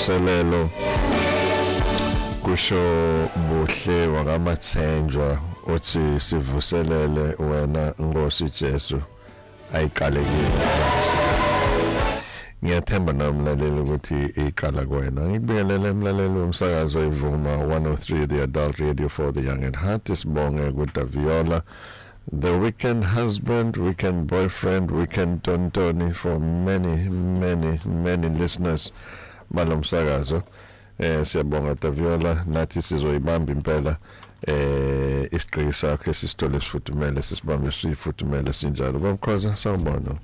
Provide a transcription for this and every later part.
Imvuselelo, kusho Buhle wakaMathenjwa, uthi sivuselele wena Nkosi Jesu, ayiqale kimi. Ngiyathemba nawe mlaleli ukuthi iqala kuwena. Ngikubingelele mlaleli womsakazo iVuma 103, the adult radio for the young at heart. Sibonge kuDaviola, the weekend husband, weekend boyfriend, weekend tontoni for many, many, many listeners balomsakazo. Siyabonga Daviola, nathi sizoyibamba impela isigqiki sakhe sisithole sifudumele, sisibambe sifudumele sinjalo. Babukhoza, sawubona.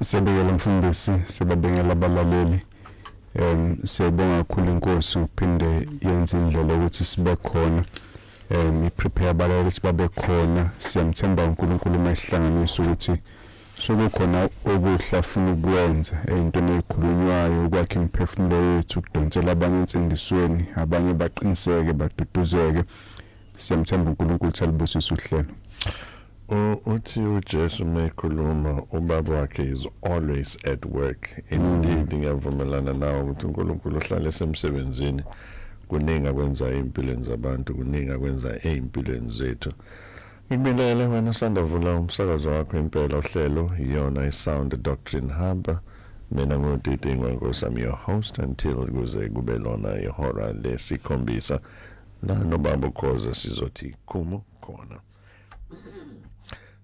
Siyabingelela mfundisi, siyababingelela abalaleli. Siyabonga kakhulu inkosi ukuphinde yenze indlela ukuthi sibe khona. I-prepare abalaleli ukuthi babe khona. Siyamthemba uNkulunkulu uma isihlanganisa ukuthi sokukhona okuhle afuna ukwenza ey'ntweni ey'khulunywayo, ukwakha imiphefumulo yethu, ukudonsela abanye ensindisweni, abanye baqiniseke, baduduzeke. Siyamthemba uNkulunkulu ukuthi alibusise uhlelo. Uthi uJesu mekhuluma, ubaba wakhe is always at work. Indeed, ngiyavumelana nawe ukuthi uNkulunkulu uhlale esemsebenzini. Kuningi akwenza ey'mpilweni zabantu, kuningi akwenza ey'mpilweni zethu. Ngikubingelele wena osanda vula umsakazo wakho. Impela uhlelo iyona i-Sound Doctrine Hub. Mina nguDidi Ngwenkosi, I'm your host until kuze kube lona ihora lesikhombisa, la nobaba uKhoza sizothi khumu khona.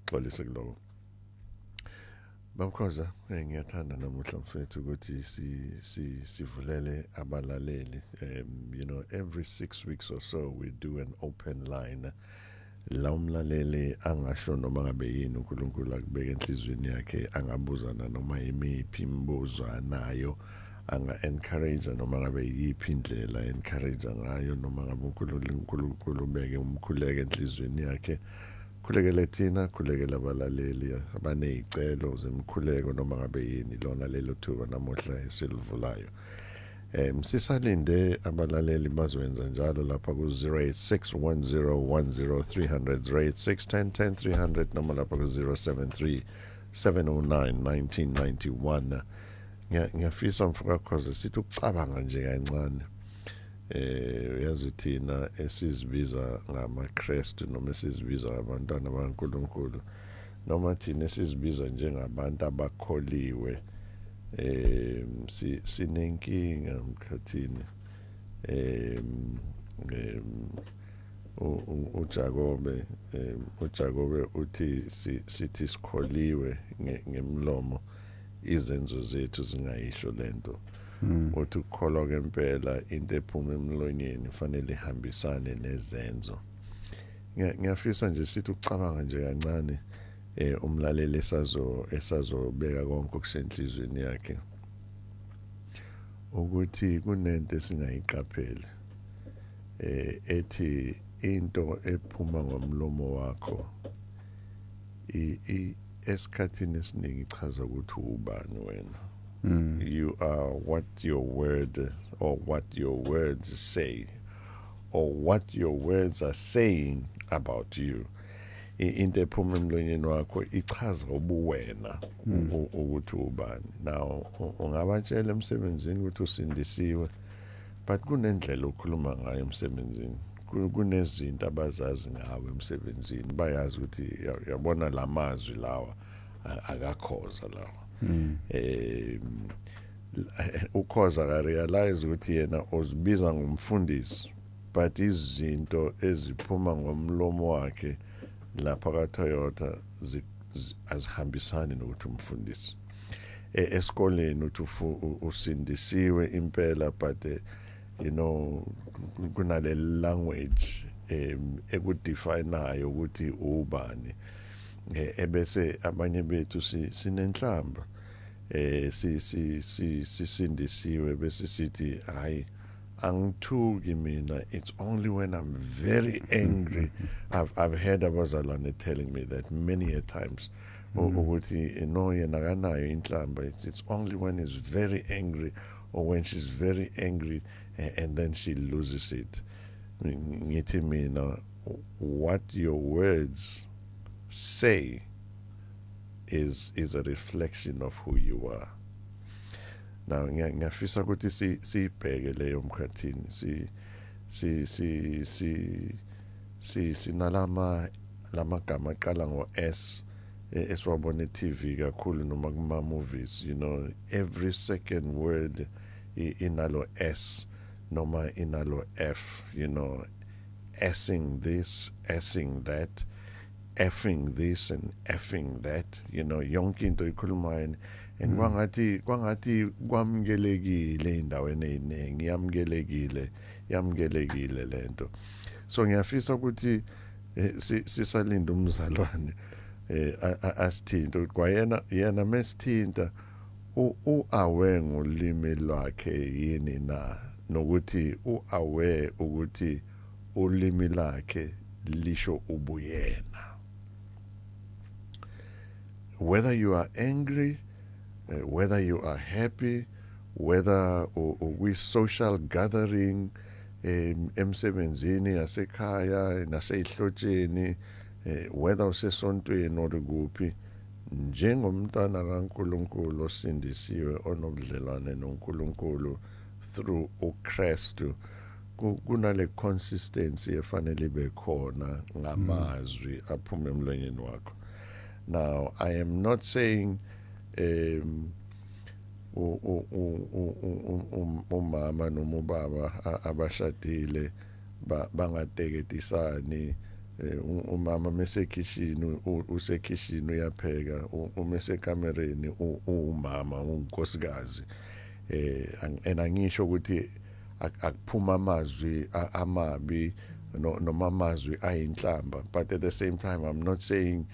Xolise kuloko, Babukhoza. Ngiyathanda namuhla mfethu ukuthi si si sivulele abalaleli. Every 6 weeks or so we do an open line la umlaleli angasho noma ngabe yini uNkulunkulu akubeka enhliziyweni yakhe, angabuzana noma yimiphi imibuzo anayo, anga encourage noma ngabe yiphi indlela encourage ngayo, noma ngabe uNkulunkulu ubeke umkhuleko enhliziyweni yakhe, khulekele thina, khulekele abalaleli abanezicelo zemkhuleko, noma ngabe yini. Lona lelo thuba namuhla esilivulayo. Sisalinde abalaleli, bazowenza njalo lapha ku 086 1010 300, 086 10 10 300, noma lapha ku 073 709 1991. Ngiyafisa mfoka Khoza sithi ukucabanga nje kancane. Uyazi thina esizibiza ngamaKristu noma esizibiza ngabantwana bakaNkulunkulu noma thina esizibiza njengabantu abakholiwe, sinenkinga mkhathini. uJakobe uJakobe uthi sithi sikholiwe ngemlomo, izenzo zethu zingayisho lento. Uthi ukukholwa kwempela, into ephuma emlonyeni fanele ihambisane nezenzo. Ngiyafisa nje sithi ukucabanga nje kancane, umlaleli esazobeka konke okusenhlizweni yakhe, ukuthi kunento esingayiqapheli ethi into ephuma ngomlomo wakho i esikhathini esiningi ichaza ukuthi ubani wena. You are what your word or what your words say or what your words are saying about you. Into ephuma emlonyeni wakho ichaza ubuwena, ukuthi ubani. Now ungabatshela emsebenzini ukuthi usindisiwe, but kunendlela okhuluma ngayo emsebenzini. Kunezinto abazazi ngawe emsebenzini, bayazi ukuthi yabona lamazwi lawa akakhoza lawa. Ukhoza ka realize ukuthi yena uzibiza ngumfundisi, but izinto eziphuma ngomlomo wakhe lapha ka Toyota azihambisani nokuthi umfundisi. Esikoleni uthi usindisiwe impela, but kunale language ekudefinayo ukuthi ubani. Ebese abanye bethu sinenhlamba, si si si sisindisiwe bese sithi, "Hayi, angithuki mina, it's only when I'm very angry." I've heard abazalwane telling me that many a times, ukuthi no, yena akanayo inhlamba, it's only when he's very angry or when she's very angry and then she loses it. Ngithi mina, what your words say is a reflection of who you are. Now ngiyafisa ukuthi siyibheke leyo, Mkhathini. Si si si si si sinalama lamagama aqala ngo S esiwabona e-TV kakhulu noma kuma movies. Every second word inalo S noma inalo F, essing this, essing that, effing this and effing that, yonke into ikhulumayo and kwangathi kwamukelekile endaweni eziningi, yamukelekile, yamukelekile lento. So ngiyafisa ukuthi sisalinda umzalwane asithinta ukuthi kwayena yena mesithinta u-aware ngolimi lwakhe yini na, nokuthi u-aware ukuthi ulimi lakhe lisho ubuyena. Whether you are angry, whether you are happy, whether kwi social gathering, emsebenzini, yasekhaya naseyihlotsheni, whether usesontweni or kuphi, njengomntwana kaNkuluNkulu osindisiwe, onobudlelwane noNkulunkulu through uKristu, kunale consistency efanele ibe khona ngamazwi aphuma emlonyeni wakho. Now I am not saying umama noma ubaba abashadile bangateketisani. Umama mesekhishini usekhishini uyapheka, uma esekamereni umama unkosikazi. And angisho ukuthi akuphuma amazwi amabi noma amazwi ayinhlamba, but at the same time I'm not saying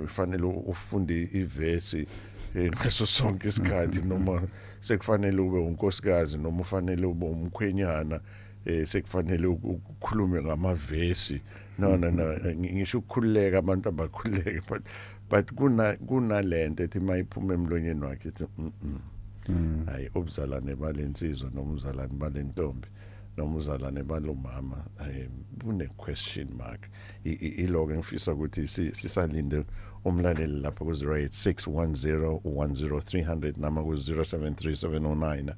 ufanele ufunde ivesi ngaso sonke isikhathi, noma sekufanele ube unkosikazi noma ufanele ube umkhwenyana, sekufanele ukukhulume ngamavesi. No, no, no, ngisho ukukhululeka, abantu abakhululeke, but kunalento ethi mayiphuma emlonyeni wakhe ethi hayi, ubuzalwane balensizwa noma ubuzalwane balentombi noma ubuzalwane balomama bune question mark. Iloko engifisa ukuthi sisalinde umlaleli lapha ku 086 1010300 nama ku 073709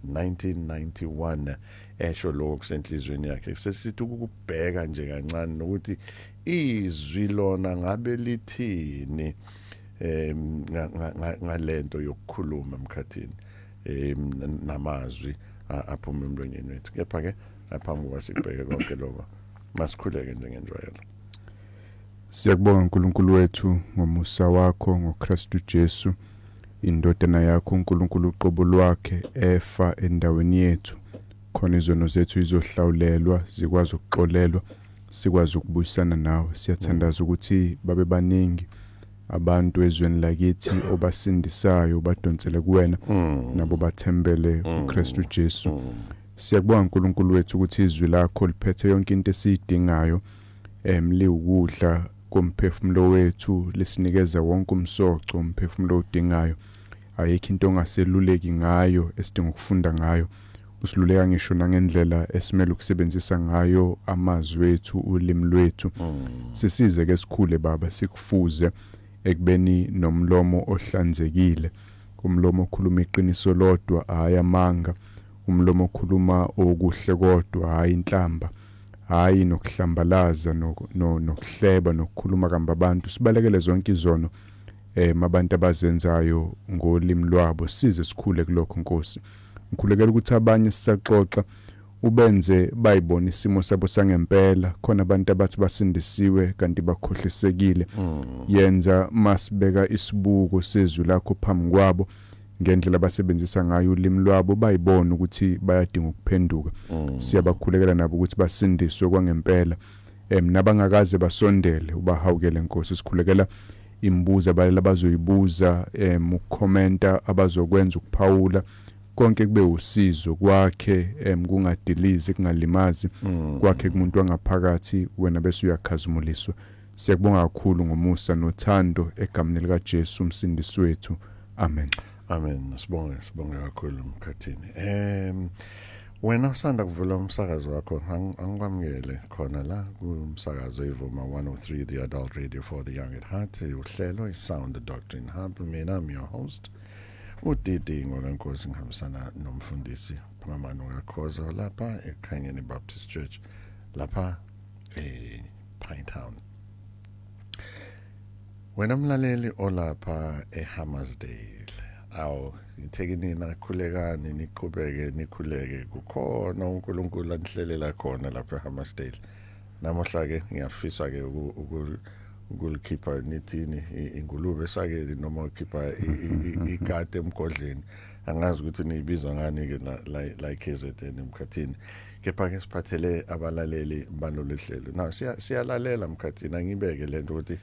1991 esho lokho kusenhlizweni yakhe. Sesithi ukubheka nje kancane nokuthi izwi lona ngabe lithini ngalento yokukhuluma, Mkhathini, namazwi aphuma emlonyeni wethu. Kepha ke ngaphambi kokuba sibheke konke lokho, masikhuleke njengenjwayelo. Siyakubonga uNkulunkulu wethu ngomusa wakho ngoKristu Jesu, indodana yakho, uNkulunkulu uqobo lwakhe efa endaweni yethu khona izono zethu izohlawulelwa, zikwazi ukuxolelwa, sikwazi ukubuyisana nawe. Siyathandaza ukuthi babe baningi abantu ezweni lakithi obasindisayo, badonsele kuwena, nabo bathembele kuKristu Jesu. Siyakubonga uNkulunkulu wethu ukuthi izwi lakho liphethe yonke into esiyidingayo, liwukudla komphefumulo wethu, lisinikeza wonke umsoco umphefumulo udingayo. Ayikho into ongaseluleki ngayo esidinga ukufunda ngayo. Usiluleka ngisho nangendlela esimele ukusebenzisa ngayo amazwi ethu, ulimi lwethu. Sisize ke sikhule Baba, sikufuze ekubeni nomlomo ohlanzekile, umlomo okhuluma iqiniso lodwa, hayi amanga, umlomo okhuluma okuhle kodwa, hayi inhlamba, hayi nokuhlambalaza nokuhleba nokukhuluma kamba abantu. Sibalekele zonke izono abantu abazenzayo ngolimi lwabo. Size sikhule kulokho, Nkosi. Ngikhulekela ukuthi abanye sisaxoxa ubenze bayibona isimo sabo sangempela. Khona abantu abathi basindisiwe kanti bakhohlisekile. Yenza masibeka isibuko sezwi lakho phambi kwabo, ngendlela abasebenzisa ngayo ulimi lwabo bayibona ukuthi bayadinga ukuphenduka. Siyabakhulekela nabo ukuthi basindiswe kwangempela, nabangakaze basondele ubahawukele, Nkosi. Sikhulekela imibuzo abalela abazoyibuza, ukukhomenta abazokwenza, ukuphawula, konke kube usizo kwakhe, kungadilizi, kungalimazi, kwakhe kumuntu wangaphakathi, wena bese uyakhazimuliswa. Siyakubonga kakhulu ngomusa nothando, egameni lika Jesu umsindisi wethu, amen. Amen. Sibonge, sibonge kakhulu, Mkhathini. Wena usanda kuvula umsakazo wakho, angikwamukele khona la kumsakazo iVuma 103, the adult radio for the young at heart, uhlelo iSound Doctrine Hub. Mina I'm your host, uDidi ngokaNkosi, ngihambisana nomfundisi Phakamani kaKhoza lapha eKhanyeni Baptist Church lapha ePinetown. Wena mlaleli olapha eHammarsdale, awu ngitheke nina, khulekani, niqhubeke nikhuleke, kukhona uNkulunkulu anihlelela khona lapha eHammarsdale. Namuhla ke ngiyafisa ke ukulikhipha nithini ingulube esakeni noma ukhipha ikati emgodleni, angazi ukuthi niyibiza ngani ke la KZN emkhathini, kepha ke siphathele abalaleli balolu hlelo. Now siyalalela mkhathini, angibeke lento ukuthi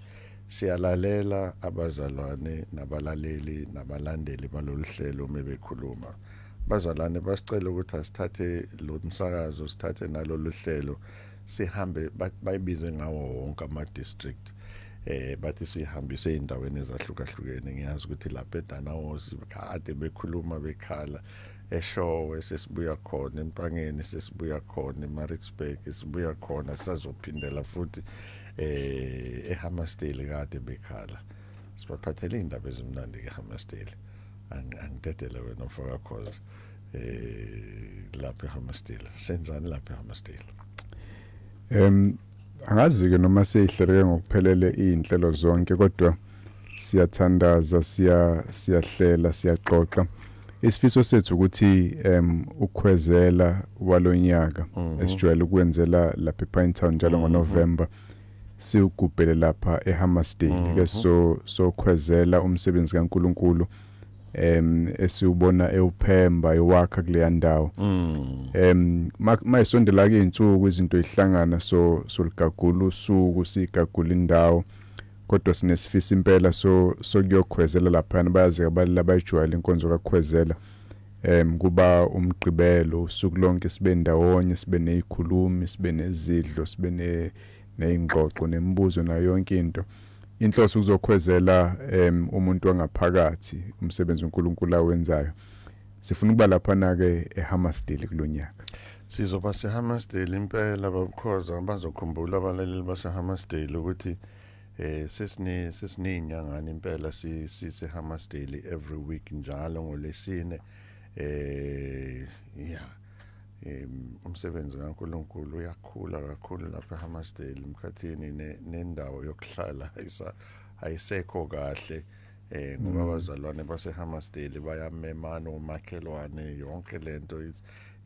siyalalela abazalwane nabalaleli nabalandeli balolu hlelo mebekhuluma. Bazalwane basicela ukuthi asithathe lo msakazo, sithathe nalolu hlelo, sihambe, bayibize ngawo wonke ama district, bathi sihambise eindaweni ezahlukahlukene. Ngiyazi ukuthi lapha eDanawosi kade bekhuluma bekhala, eShowe sesibuya khona, eMpangeni sesibuya khona, eMaritzburg sibuya khona, sisazophindela futhi eHammarsdale kade bekhala. Sibaphathele indaba ezimnandi ke eHammarsdale. Angidedele wena mfoka Khoza, lapha eHammarsdale senzani lapha eHammarsdale? Angazi ke noma seyihleleke ngokuphelele izinhlelo zonke, kodwa siyathandaza, siyahlela, siyaxoxa. Isifiso sethu ukuthi ukhwezela walonyaka esijwayele ukwenzela lapha ePinetown njalo ngoNovember siwugubhele lapha eHammarsdale ke, so sokhwezela umsebenzi kaNkuluNkulu esiubona ewuphemba ewakha kuleya ndawo. Mayisondela ke insuku izinto ihlangana, so soligagula usuku, sigagula indawo, kodwa sinesifiso impela so sokuyokhwezela lapha. Bayazi abalala abayijwayele inkonzo kakhwezela, kuba umgqibelo usuku lonke, sibe ndawonye, sibe nezikhulumi, sibe nezidlo, sibe nezingxoxo nemibuzo nayo yonke into. Inhloso ukuzokhwezela umuntu wangaphakathi, umsebenzi uNkulunkulu awenzayo. Sifuna ukuba lapha na ke eHammarsdale kulonyaka. Sizoba seHammarsdale impela, babukhoza. Bazokhumbula abalaleli baseHammarsdale ukuthi sesine inyangana impela si siseHammarsdale every week njalo ngolesine. Yeah, umsebenzi kaNkuluNkulu uyakhula kakhulu lapha eHammarsdale emkhathini, nendawo yokuhlala ayisa ayisekho kahle ngoba abazalwane baseHammarsdale bayamemana, omakhelwane, yonke lento.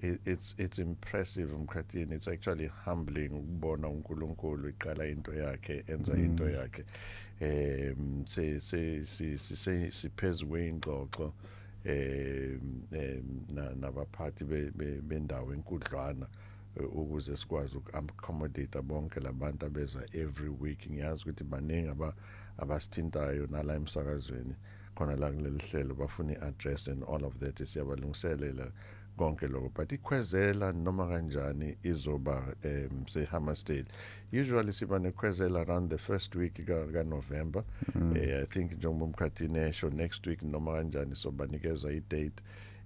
It's impressive mkhathini, it's actually humbling ukubona uNkulunkulu iqala into yakhe, enza into yakhe. Se se si si siphezulu kwengxoxo nabaphathi bendawo enkudlwana ukuze sikwazi uku-accommodate bonke labantu abeza every week. Ngiyazi ukuthi baningi abasithintayo nala emsakazweni khona la kuleli hlelo, bafuna i-address and all of that. Siyabalungiselela konke lokho, but ikhwezela noma kanjani izoba seHammarsdale. Usually siba nekhwezela around the first week ka November. I think njengoba umkhathini esho, next week noma kanjani sobanikeza i-date.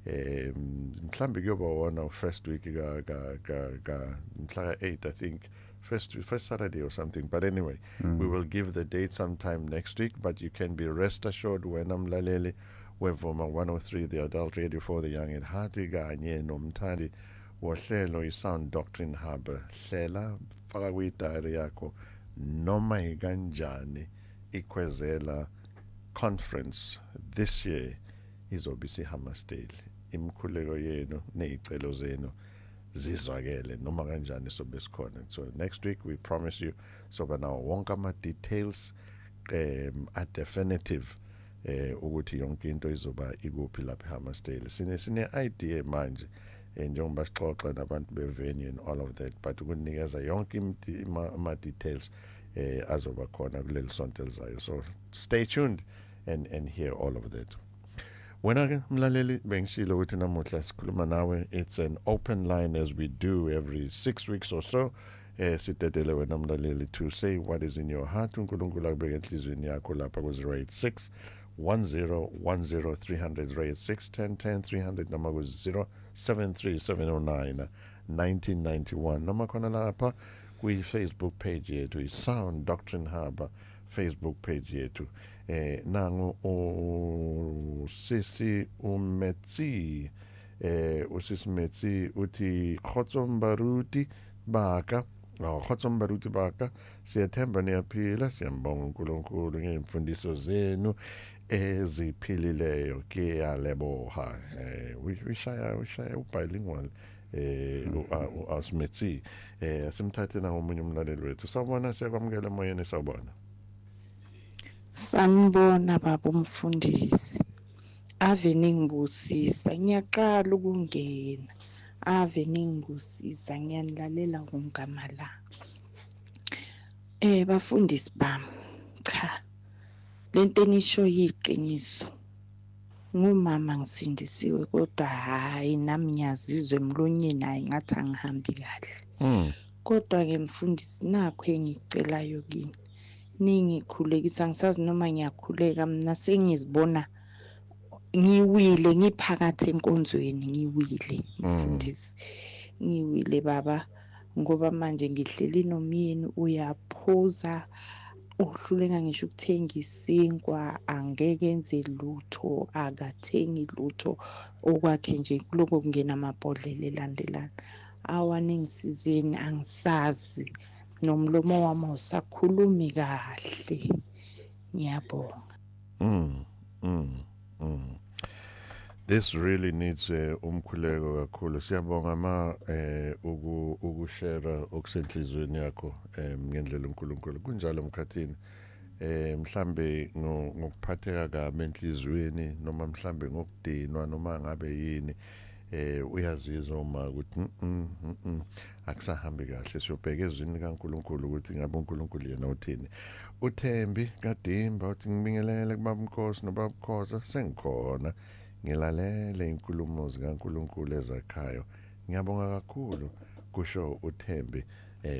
Mhlambi kuyoba wona first week ka mhla ka 8, I think, first Saturday or something, but anyway, we will give the date sometime next week. But you can be rest assured, wena mlaleli wevuma 103, the adult radio for the young at heart, kanye nomthandi wohlelo i-Sound Doctrine Hub, hlela, faka kwi-diary yakho, noma ikanjani ikhwezela conference this year izobe isiHammarsdale. Imikhuleko yenu nezicelo zenu zizwakele, noma kanjani sobe sikhona. So next week we promise you soba nawo wonke ama details a definitive ukuthi yonke into izoba ikuphi lapha eHammarsdale. Sine idea manje, njengoba sixoxa nabantu be-venue and all of that, but ukunikeza yonke ama details azoba khona kuleli sonto elizayo. So stay tuned and hear all of that. Wena ke mlaleli, bengishilo ukuthi namuhla sikhuluma nawe. It's an open line, as we do every 6 weeks or so. Sidedele wena mlaleli to say what is in your heart, uNkulunkulu akubeke enhliziyweni yakho lapha ku 086 10 10 300, 086 10 10 300, noma ku 073 709 1991, noma khona lapha kwi Facebook page yethu i Sound Doctrine Hub. Facebook page yethu. Nangu usisi uMetsi, usisi Metsi uthi, "Kgotsong baruti baka." Oh, kgotsong baruti baka, siyathemba niyaphila. Siyambonga uNkulunkulu ngeimfundiso zenu eziphilileyo. Ke a leboha. Ushaya ubilingual uAsmetsi. Simthathe na omunye umlaleli wethu. Sawubona, siyakwamukela emoyeni, sawubona. Sanibona baba umfundisi. Ave ningibusisa. Ngiyaqala ukungena. Ave ningibusisa, ngiyanilalela wonke amalanga. Bafundisi bami, cha. Lento enisho yiqiniso. Ngumama ngisindisiwe, kodwa hayi, nami ngiyazizwa emlonyeni, hayi, ngathi angihambi kahle. Kodwa ke mfundisi, nakho engicelayo kini. Ningikhulekisa, ngisazi noma ngiyakhuleka mina sengizibona ngiwile, ngiphakathi enkonzweni ngiwile, mfundisi. Ngiwile baba, ngoba manje ngihleli nomyeni uyaphuza, uhluleka ngisho ukuthenga isinkwa, angeke enze lutho, akathengi lutho, okwakhe nje kuloko kungena amabhodlela elandelana. Awa, ningisizeni, angisazi, nomlomo wami awusakhulumi kahle. Ngiyabonga. This really needs umkhuleko kakhulu. Siyabonga ma ukushare okusenhlizweni yakho ngendlela uNkulunkulu. Kunjalo mkhathini. Mhlambe ngokuphatheka kabi enhlizweni, noma mhlambe ngokudinwa, noma ngabe yini, uyazizwa uma ukuthi akusahambi kahle. Siyobheka ezwini kaNkulunkulu ukuthi ngabe uNkulunkulu yena uthini. UThembi kaDimba uthi, "Ngibingelele kubaba Nkosi nobaba Khoza, sengikhona ngilalele inkulumo zikaNkulunkulu ezakhayo. Ngiyabonga kakhulu," kusho uThembi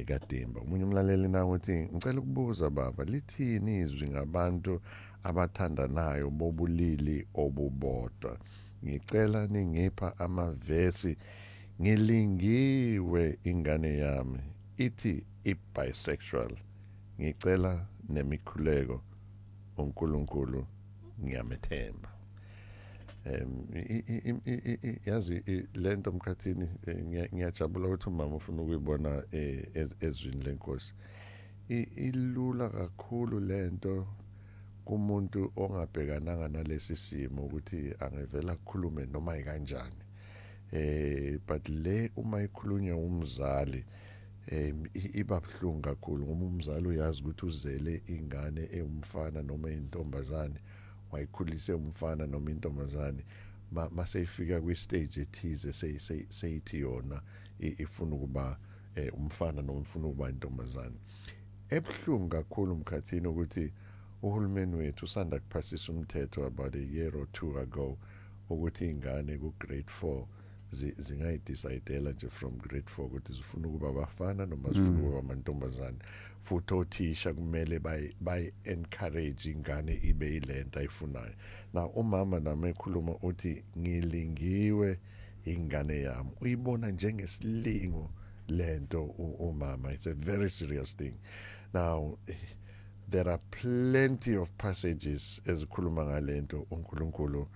kaDimba. Umunye umlaleli nawe uthi, "Ngicela ukubuza baba, lithini izwi ngabantu abathandanayo bobulili obubodwa? Ngicela ningipha amavesi, ngilingiwe ingane yami ithi i-bisexual. Ngicela nemikhuleko, uNkulunkulu ngiyamethemba." Yazi lento mkhathini, ngiyajabula ukuthi umama ufuna ukuyibona ezwini lenkosi. Ilula kakhulu lento kumuntu ongabhekananga nalesi simo ukuthi angevela akukhulume noma ikanjani, but le uma ikhulunywa umzali iba buhlungu kakhulu, ngoba umzali uyazi ukuthi uzele ingane ewumfana noma intombazane, wayikhulise umfana noma intombazane, mase ifika kwi stage ethize seyithi yona ifuna ukuba umfana noma ifuna ukuba intombazane. Ebuhlungu kakhulu mkhathini ukuthi uhulumeni wethu usanda kuphasisa umthetho about a year or two ago ukuthi ingane ku grade 4 zingayidecidela nje from grade 4 ukuthi zifuna ukuba abafana noma zifuna ukuba amantombazane, futhi othisha kumele bayi encourage ingane ibe ilento ayifunayo. Now umama nami ekhuluma uthi, "Ngilingiwe ingane yami." Uyibona njengesilingo lento umama. It's a very serious thing. Now there are plenty of passages ezikhuluma ngalento uNkulunkulu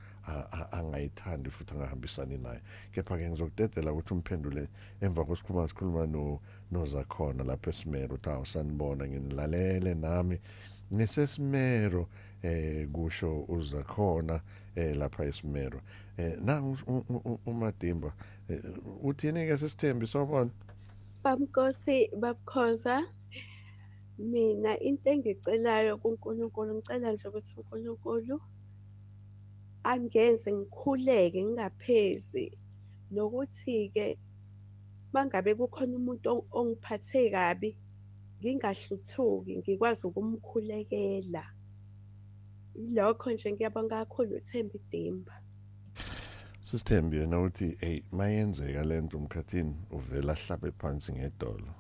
angayithandi futhi angahambisani naye, kepha ke ngizokudedela ukuthi umphendule emva kwesikhuluma sikhuluma no nozakhona lapha eSimero. Uthi, "Awusanibona, nginilalele nami ngiseSimero," kusho uzakhona lapha eSimero. Nangu uMadimba. Uthini ke sisithembi? Sawubona. Babnkosi, babukhoza, mina into engicelayo kuNkulunkulu, ngicela nje ukuthi uNkulunkulu angenze ngikhuleke, ngingaphezi, nokuthi-ke mangabe kukhona umuntu ongiphathe kabi, ngingahluthuki, ngikwazi ukumkhulekela. Ilokho nje, ngiyabonga kakhulu, uThembi Dimba. Sisithembi yena uthi, hey, mayenzeka lento umkhathini uvela ahlabe phansi ngedolo.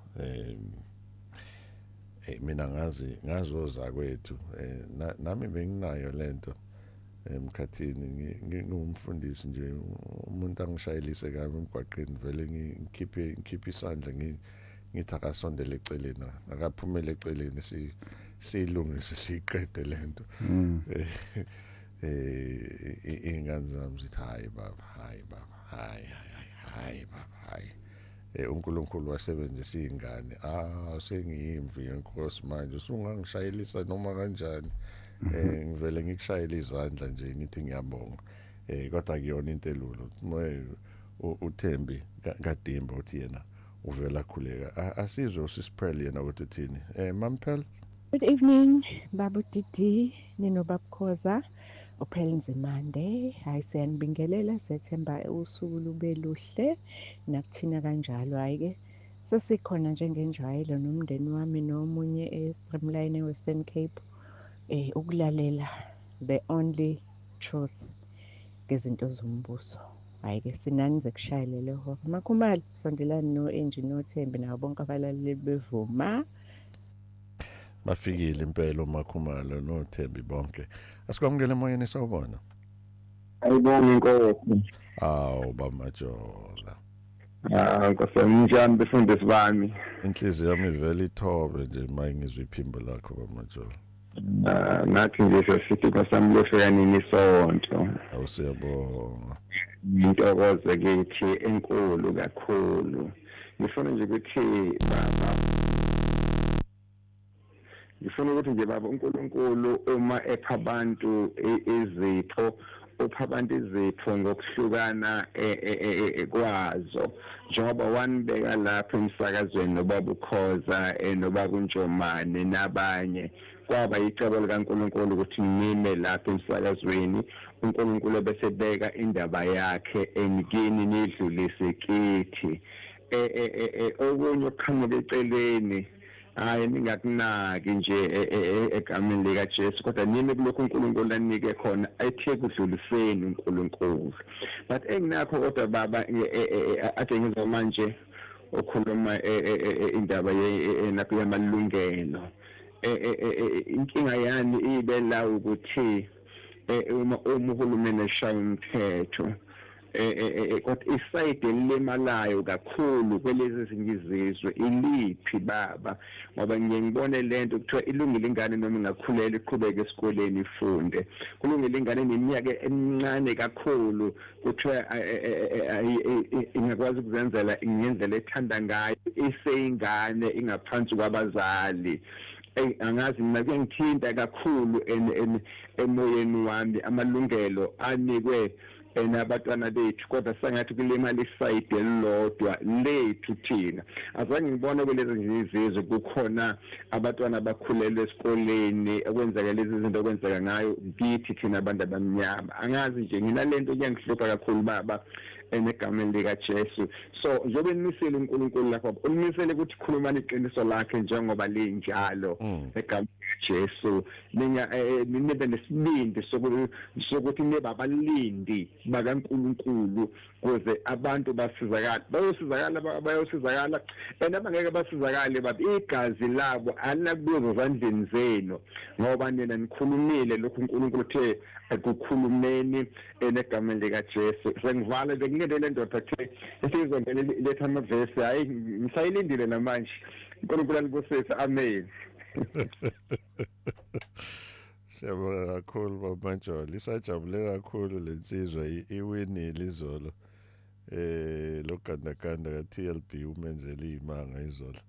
Hey, mina ngazi ngazoza kwethu, nami benginayo lento emkhathini, ngingumfundisi nje, umuntu angishayelise kabi emgwaqeni, vele ngikhiphe isandla. Ngithi akasondele eceleni, akaphumele eceleni, siyilungise, siyiqede lento. Ingane zami zithi, "Hayi baba, hayi baba, hayi, hayi, hayi baba, hayi." UNkulunkulu wasebenzisa izingane. Sengiyimvu yenkosi manje, usungangishayelisa noma kanjani. Ngivele ngikushayela izandla nje, ngithi ngiyabonga. Kodwa kuyona into elula. UThembi kaDimba uthi yena uvela khuleka. Asizwe usisiphele yena ukuthi uthini. Mamphela. Good evening, Babu Didi, nino Babukhoza, uPhel Nzimande. Hayi, siyanibingelela, siyethemba usuku lube luhle nakuthina kanjalo. Hayi-ke, sesikhona njengenjwayelo nomndeni wami nomunye e-Streamline e-Western Cape, ukulalela the only truth ngezinto zombuso. Hhayi-ke, sinani ze kushayele le hora. Makhumalo, sondelani no-Angie noThembi nabo bonke abalaleli bevuma. Bafikile impela uMakhumalo noThembi bonke. Asikwamukele emoyeni, sawubona. Ayibonge inkosi. Awu bamajola. Ah, Nkosi yami, njani befundisi bami? Inhliziyo yami ivele ithobe nje uma ngizwa iphimbo lakho, bamajola. Ah, nathi nje sesithi Nkosi yami, lofika nini isonto? Awusiyabonga. Intokozo kithi enkulu kakhulu. Ngifuna nje ukuthi baba, ngifuna ukuthi nje baba, uNkulunkulu uma epha abantu izipho, upha abantu izipho ngokuhlukana kwazo, njengoba wanibeka lapha emsakazweni nobaba uKhoza, nobaba uNjomane nabanye. Kwaba icebo likaNkulunkulu ukuthi nime lapha emsakazweni, uNkulunkulu bese beka indaba yakhe enikini, nidlulise kithi. Okunye okuqhamuka eceleni, hayi, ningakunaki nje egameni lika Jesu, kodwa nime kulokhu uNkulunkulu anike khona, ethe kudluliseni uNkulunkulu. But enginakho kodwa baba, ade ngizwa manje ukhuluma indaba lapho yamalungelo, inkinga yani ibe la ukuthi uma uhulumeni eshaya umthetho, kodwa i-side elilimalayo kakhulu kwelezi ezinye izizwe iliphi baba? Ngoba ngiye ngibone lento kuthiwa ilungile ingane noma ingakhulela iqhubeke esikoleni ifunde, kulungile ingane eneminyaka emincane kakhulu kuthiwa ingakwazi ukuzenzela ngendlela ethanda ngayo, iseyingane, ingaphansi kwabazali. Eyi, angazi mina, kuyangithinta kakhulu emoyeni wami amalungelo anikwe nabantwana bethu, kodwa sengathi kulimala i-side elilodwa lethu thina. Azange ngibone kulezi izizwe kukhona abantwana abakhulelwe esikoleni, okwenzeka lezi zinto okwenzeka ngayo kithi thina abantu abamnyama. Angazi nje, nginalento kuyangihlupha kakhulu baba, enegameni likaJesu. So njengoba nimisele uNkulunkulu lapho, unimisele ukuthi khulumani iqiniso lakhe njengoba linjalo egameni likaJesu. Ninga nibe nesibindi sokuthi nibe abalindi bakaNkulunkulu kuze abantu basizakale, bayosizakala, bayosizakala. And abangeke basizakale baba, igazi labo alinakubuza ezandleni zenu, ngoba nina nikhulumile lokhu uNkulunkulu uthe ekukhulumeni enegameni likaJesu. Sengivala, bengilinde le ndoda kuthe isizongena iletha amavesi. Hayi, ngisayilindile namanje. uNkulunkulu alibusise, amen. Siyabonga kakhulu baMajolo. Isajabule kakhulu lensizwa, iwinile izolo. Lo gandaganda ka TLB umenzele imanga izolo.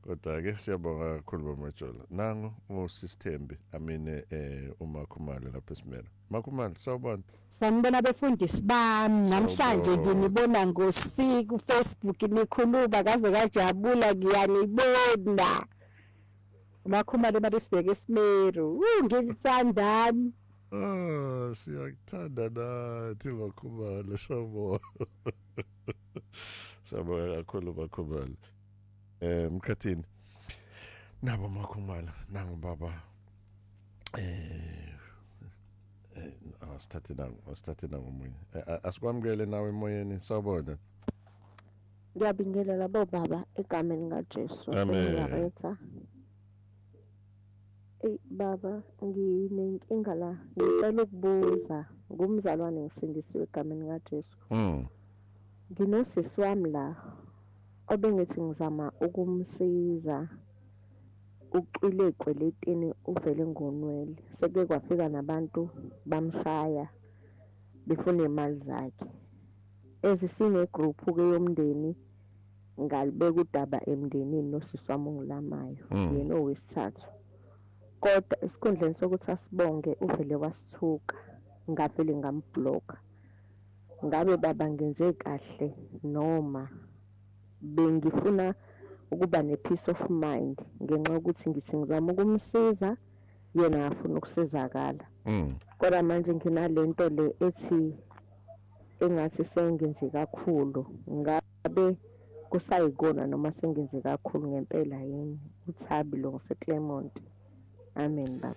Kodwa ke siyabonga kakhulu baMajolo. Nangu uSisithembi amine uMakhumalo lapha esimelo. Makhumalo, sawubona. Sanibona befundisi bami, namhlanje Sawubona. nginibona ngosi ku Facebook nikhuluma, kaze kajabula, ngiyanibona. Makhumalo mabesibheke esimeru. Ngilithandani. Ah, siyakuthanda nathi Makhumalo, sawubona. Siyabonga kakhulu Makhumalo. Mkhathini. Nabo Makhumalo, nangu baba. Asithathe nangu omunye. Asikwamukele nawe emoyeni, sawubona. Ngiyabingelela bobaba egameni likaJesu. Amen. Wasenazaretha. Eyi baba, nginenkinga la, ngicela ukubuza, ngumzalwane, ngisindisiwe egameni likaJesu. Nginosisi wami la. Obengithi ngizama ukumsiza ucwile ey'kweletini uvele ngonwele. Sekuke kwafika nabantu bamshaya befuna iy'mali zakhe. Ezisine-group-ke yomndeni ngalibeka udaba emndenini nosisi wami ongilamayo yena owesithathu. Kodwa esikhundleni sokuthi asibonge uvele wasithuka ngavele ngambhlokha. Ngabe baba ngenze kahle noma bengifuna ukuba ne-peace of mind ngenxa yokuthi ngithi ngizama ukumsiza yena akafuni ukusizakala. Kodwa manje nginalento le ethi engathi sengenze kakhulu ngabe kusayikona noma sengenze kakhulu ngempela yini? UThabi lo ngiseClermont. Amen baba.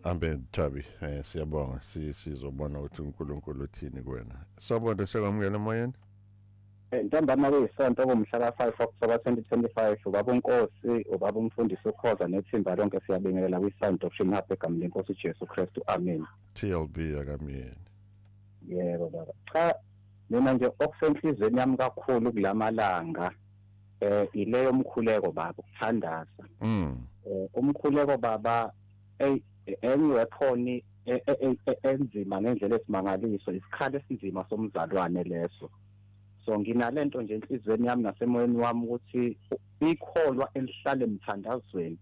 Amen Thabi, siyabonga sizobona ukuthi uNkulunkulu uthini kuwena. Sawubona sekwamukela emoyeni. Ntambama kuyisonto kumhla ka-5 October 2025 ubaba uNkosi ubaba umfundisi uKhoza nethimba lonke siyabingelela kwi-Sound Doctrine Hub egameni lenkosi uJesu Kristu, amen. TLB akamyeni. Yebo baba, cha mina nje okusenhlizweni yami kakhulu kulamalanga ileyo umkhuleko baba, ukuthandaza. Umkhuleko baba enye weapon enzima ngendlela esimangaliso, isikhali esinzima somzalwane leso. So nginalento nje enhlizweni yami nasemoyeni wami ukuthi ikholwa elihlale emthandazweni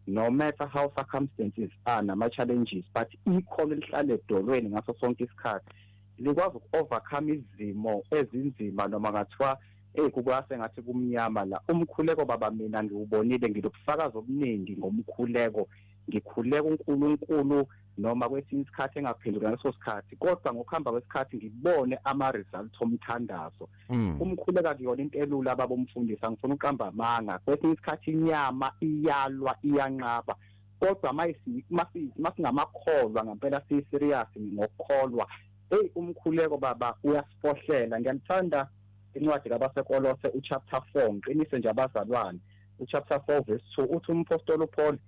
no matter how circumstances are nama challenges, but ikholwa elihlale edolweni ngaso sonke isikhathi likwazi uku-overcome izimo ezinzima noma ngathiwa hey kukwase ngathi kumnyama la. Umkhuleko baba mina ngiwubonile, nginobufakazi obuningi ngomkhuleko. Ngikhuleka uNkulunkulu noma kwesinye isikhathi engaphendula ngaleso sikhathi, kodwa ngokuhamba kwesikhathi ngibone ama-results omthandazo. Umkhuleko akuyona into elula baba umfundisi, angifuna uqamba amanga. Kwesinye isikhathi inyama iyalwa iyanqaba, kodwa masingamakholwa ngempela siyi-serious ngokukholwa, hey umkhuleko baba uyasifohlela. Ngiyalithanda incwadi kabaseKolose uchapter 4, ngiqinise nje abazalwane, uchapter 4 verse 2 uthi umpostoli uPaul,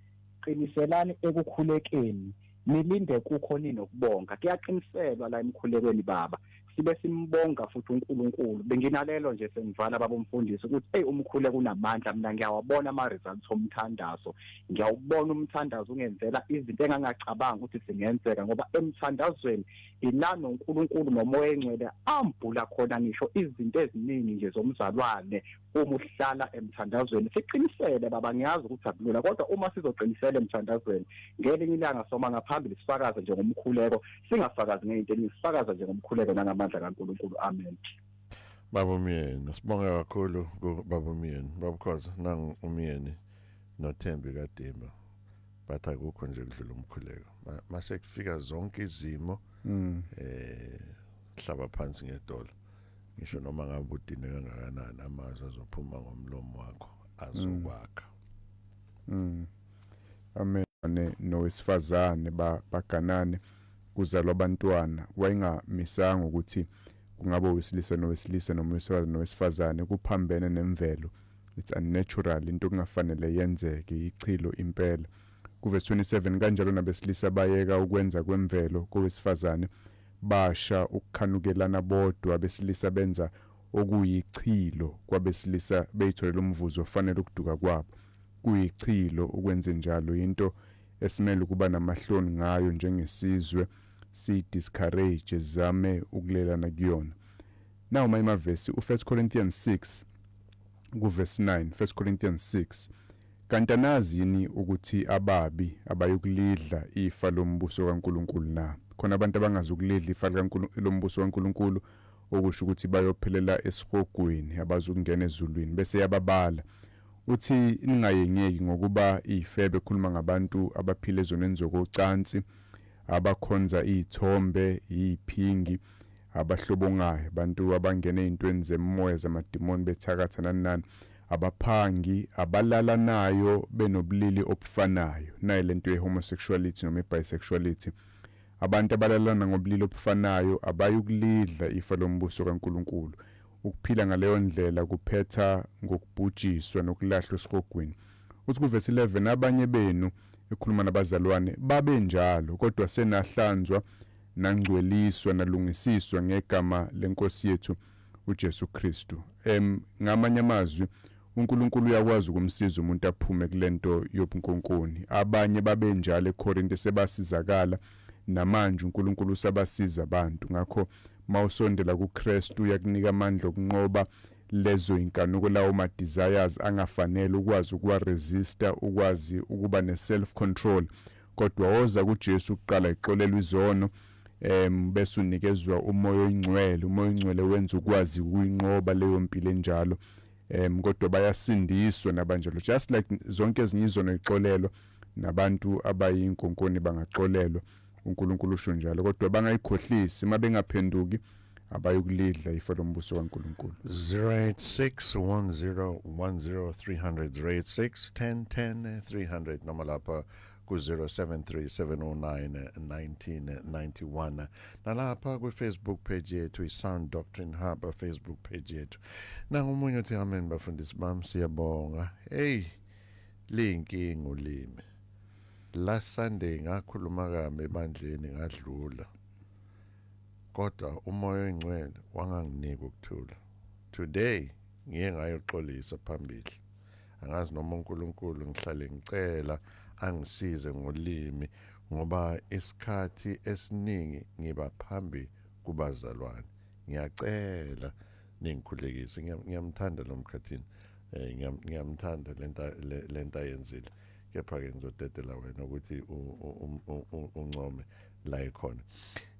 qiniselani ekukhulekeni nilinde kukho ninokubonga. Kuyaqiniselwa la emkhulekweni baba, sibe simbonga futhi uNkulunkulu. Benginalelo nje sengivala baba umfundisi ukuthi hey umkhuleko unamandla. Mina ngiyawabona ama results omthandazo, ngiyawubona umthandazo ungenzela izinto engangacabanga ukuthi zingenzeka, ngoba emthandazweni ila noNkulunkulu noMoya engcwele ambhula khona ngisho izinto eziningi nje zomzalwane. Uma uhlala emthandazweni siqinisele baba, ngiyazi ukuthi akulula, kodwa uma sizoqinisela emthandazweni ngelinye ilanga soma ngaphambili sifakaze nje ngomkhuleko, singafakazi ngento eningi, sifakaza nje ngomkhuleko nangamandla kaNkulunkulu. Amen. Baba Umyeni, sibonge kakhulu baba Umyeni. Baba Khoza, nangu Umyeni noThembi kaDimba bathi akukho nje kudlula umkhuleko. Mase kufika zonke izimo hlaba phansi ngedolo, ngisho noma ngabe udine kangakanani, amazwi azophuma ngomlomo wakho azokwakha. Amen. Nowesifazane baganane kuzalwa abantwana, wayengamisanga ukuthi kungabe owesilisa nowesilisa noma owesifazane nowesifazane, kuphambene nemvelo, it's unnatural, into okungafanele yenzeke, ichilo impela. Kuverse 27, kanjalo nabesilisa bayeka ukwenza kwemvelo kowesifazane, basha ukukhanukelana bodwa, abesilisa benza okuyichilo kwabesilisa, beyitholela umvuzo ofanele ukuduka kwabo. Kuyichilo ukwenze njalo, into esimele ukuba namahloni ngayo njengesizwe, si-discourage, zame ukulelana kuyona. Nawu manye amavesi, u-1 Corinthians 6 kuverse 9, 1 Corinthians 6, kanti anazi yini ukuthi ababi abayokulidla ifa lombuso kaNkulunkulu na? Khona abantu abangazukulidla ifa lombuso kaNkulunkulu, okusho ukuthi bayophelela esihogweni, abazukungena ezulwini. Bese yababala uthi ningayengeki, ngokuba ifebe, khuluma ngabantu abaphila ezonweni zokocansi, abakhonza iy'thombe, iy'phingi, abahlobongayo, abantu abangena ey'ntweni zemoya zamadimoni bethakatha nani nani, abaphangi, abalalanayo benobulili obufanayo, nayo lento ye-homosexuality noma i-bisexuality. Abantu abalalana ngobulili obufanayo abayukulidla ifa lombuso kaNkulunkulu. Ukuphila ngaleyo ndlela kuphetha ngokubhujiswa nokulahlwa esihogweni. Uthi kuvesi 11, abanye benu, ekhuluma nabazalwane, babenjalo, kodwa senahlanzwa nangcweliswa nalungisiswa ngegama lenkosi yethu uJesu Kristu. Ngamanye amazwi, uNkulunkulu uyakwazi ukumsiza umuntu aphume kulento yobunkonkoni. Abanye babenjalo eKorinte, sebasizakala namanje, uNkulunkulu usabasiza abantu. Ngakho mawusondela kuKristu, uyakunika amandla okunqoba lezo inkanuko, lawo ma desires angafanele, ukwazi ukuwa-resista, ukwazi ukuba ne self control. Kodwa woza kuJesu kuqala, ixolelwa izono, bese unikezwa uMoya oyiNgcwele. Umoya oyiNgcwele wenza ukwazi ukuyinqoba leyo mpilo enjalo. Kodwa bayasindiswa nabanjalo, just like zonke ezinye izono ixolelwa, nabantu abayinkonkoni bangaxolelwa, uNkulunkulu usho njalo. Kodwa bangayikhohlisi, mabengaphenduki abayokulidla ifa lombuso kaNkulunkulu. 086 10 10 300, 086 10 10 300, noma lapha ku-073 709 1991, nalapha kwi-Facebook page yethu, i-Sound Doctrine Hub Facebook page yethu. Nangomunye uthi, "Amen bafundisi bami, siyabonga. Hey, liyinkinga ulimi. Last Sunday ngakhuluma kabi ebandleni, ngadlula, kodwa uMoya oyiNgcwele wanganginika ukuthula. Today ngiye ngayoxolisa phambili. Angazi noma uNkulunkulu, ngihlale ngicela angisize ngolimi, ngoba isikhathi esiningi ngiba phambi kubazalwane. Ngiyacela ningikhulekise." Ngiyamthanda lo Mkhathini. Ngiyamthanda lenta ayenzile. Kepha ke ngizodedela wena ukuthi uncome la ikhona.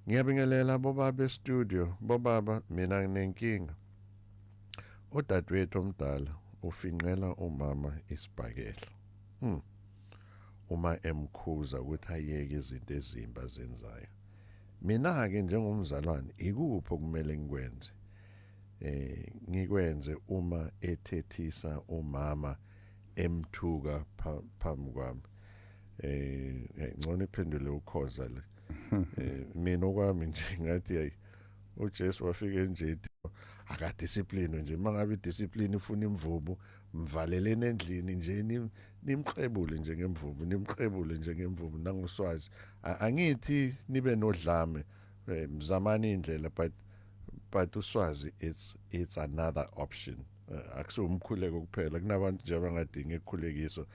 "Ngiyabingelela bobaba e-studio. Bobaba, mina nginenkinga. Udadewethu omdala ufinqela umama isibhakela uma emkhuza ukuthi ayeke izinto ezimbi azenzayo. Mina ke njengomzalwane, ikuphi okumele ngikwenze, ngikwenze uma ethethisa umama, emthuka phambi kwami?" Ngcono iphendule uKhoza le. Mina okwami nje ngathi, hayi, uJesu wafike nje akadiscipline nje. Mangabe idiscipline ifuna imvubu, mvaleleni endlini nje, nimqebule nje ngemvubu, nimqebule nje ngemvubu nangoswazi. Angithi nibe nodlame, mzamani indlela, but uswazi, it's another option. Akusiwumkhuleko kuphela. Kunabantu nje abangadingi ukukhulekiswa,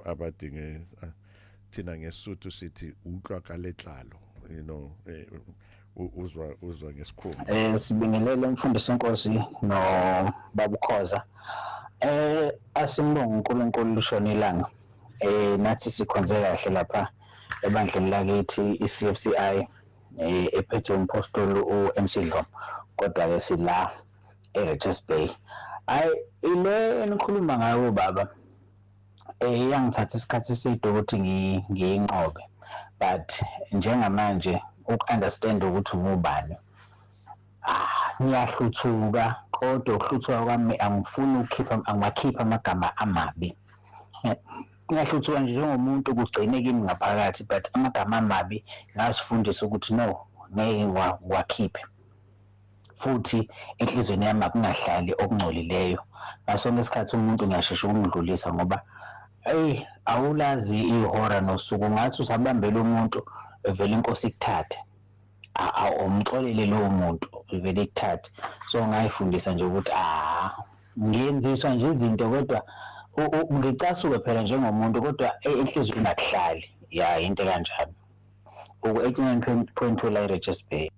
abadinge, thina ngeSuthu sithi utlwa ka letlalo, uzwa ngesikhumba. Sibingelele umfundisi wenkosi no baba uKhoza. Asimbonge uNkulunkulu, lishona ilanga. Nathi sikhonze kahle lapha ebandleni lakithi iCFCI, ephethwe umpostoli uMC Dlomo. Kodwa ke sila eRichards Bay. Ay, ile enikhuluma ngayo baba, yangithatha isikhathi eside ukuthi ngiyinqobe, but njengamanje uku-understand ukuthi ngubani, ah, ngiyahluthuka, kodwa ukuhluthuka kwami angifuni ukukhipha, angiwakhipha amagama amabi. Ngiyahluthuka nje njengomuntu, kugcine kimi ngaphakathi, but amagama amabi ngazifundisa ukuthi no, ngeke ngiwakhiphe, futhi enhliziyweni yami akungahlali okungcolileyo. Ngaso isikhathi umuntu ngiyashesha ukumdlulisa, ngoba eyi, awulazi ihora nosuku. Ngathi usabambela umuntu, evele inkosi ikuthathe. Umxolele lowo muntu, ivele ikuthathe. So ngayifundisa nje ukuthi, ah, ngiyenziswa nje izinto, kodwa ngicasuke phela njengomuntu, kodwa enhliziyweni akuhlali ya into kanjalo. Uku-89.2 la eRichards Bay.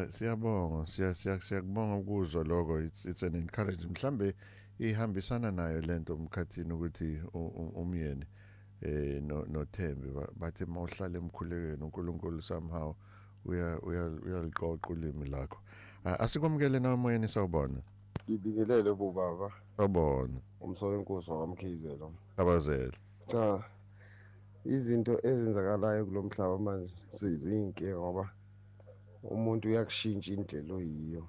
Siyabonga, siyakubonga ukuzwa lokho. It's an encouragement. Mhlambe ihambisana nayo lento umkhathini ukuthi umyeni no noThembi bathi mawuhlala emkhulekweni, uNkulunkulu somehow uya uyaliqoqa ulimi lakho. Asikwamukele nawe moyeni, sawubona. Ngibingelele bobaba. Sawubona. Umsolo wenkosi wakwaMkhize lo. Abazele. Cha, izinto ezenzakalayo kulo mhlaba manje seziyinkinga, ngoba umuntu uyakushintsha indlela oyiyo.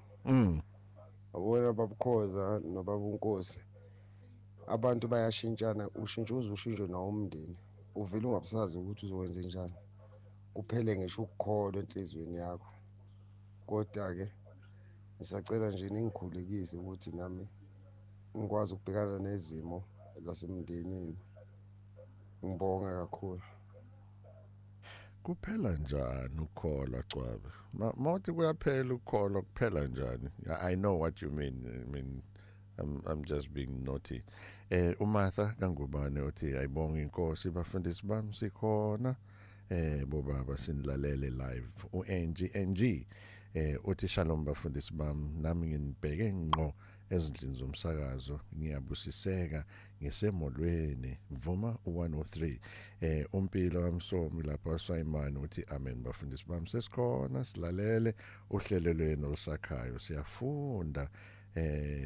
Yabona babuKhoza nobaba uNkosi, abantu bayashintshana, ushintsha uze ushintshe nawo umndeni, uvele ungabusazi ukuthi uzokwenza njani, kuphele ngisho ukukholwa enhliziyweni yakho. Kodwa-ke ngisacela nje ningikhulekise ukuthi nami ngikwazi ukubhekana nezimo zasemndenini. Ngibonga kakhulu. Kuphela njani ukukholwa, Cwabe? Mawuthi kuyaphela ukukholwa, kuphela njani? I know what you mean. I mean, I'm just being naughty. UMartha kangubane uthi ayibonga inkosi, bafundisi bami, sikhona bobaba, sinilalele live. uNG NG uthi shalom bafundisi bami, nami nginibheke ngqo ezindlini zomsakazo, ngiyabusiseka, ngisemolweni Vuma 103. Umpilo wamsomi lapha Swayimani uthi amen bafundisi bami, sesikhona silalele uhlelo lwenu olusakhayo, siyafunda,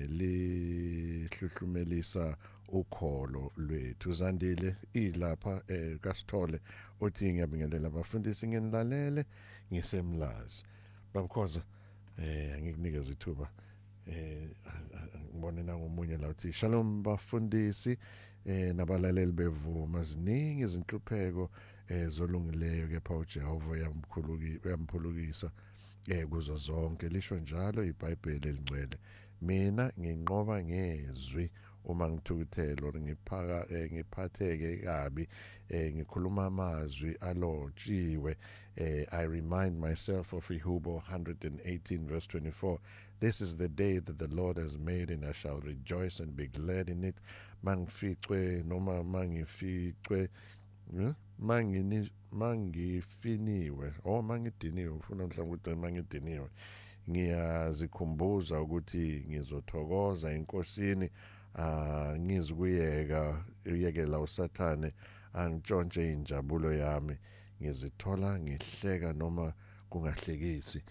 lihluhlumelisa ukholo lwethu. Zandile ilapha kaSithole uthi ngiyabingelela abafundisi, nginilalele ngisemlazi. Babukhoza, ngikunikeza ithuba. Ngibone nangomunye la uthi shalom bafundisi nabalaleli bevuma, ziningi izinhlupheko zolungileyo, kepha uJehova uyamkhuluki uyamphulukisa kuzo zonke, lisho njalo iBhayibheli elingcwele. Mina nginqoba ngezwi uma ngithukuthela or ngiphaka ngiphatheke kabi, ngikhuluma amazwi alotshiwe. I remind myself of Ihubo 118 verse 24, "This is the day that the Lord has made, and I shall rejoice and be glad in it." Mangificwe noma mangificwe, mangini mangifiniwe oh mangidiniwe, ufuna mhlawumbe ukuthi mangidiniwe, ngiyazikhumbuza ukuthi ngizothokoza enkosini, ngizukuyeka uyekela usathane angitshontshe injabulo yami. Ngizithola ngihleka noma kungahlekisi,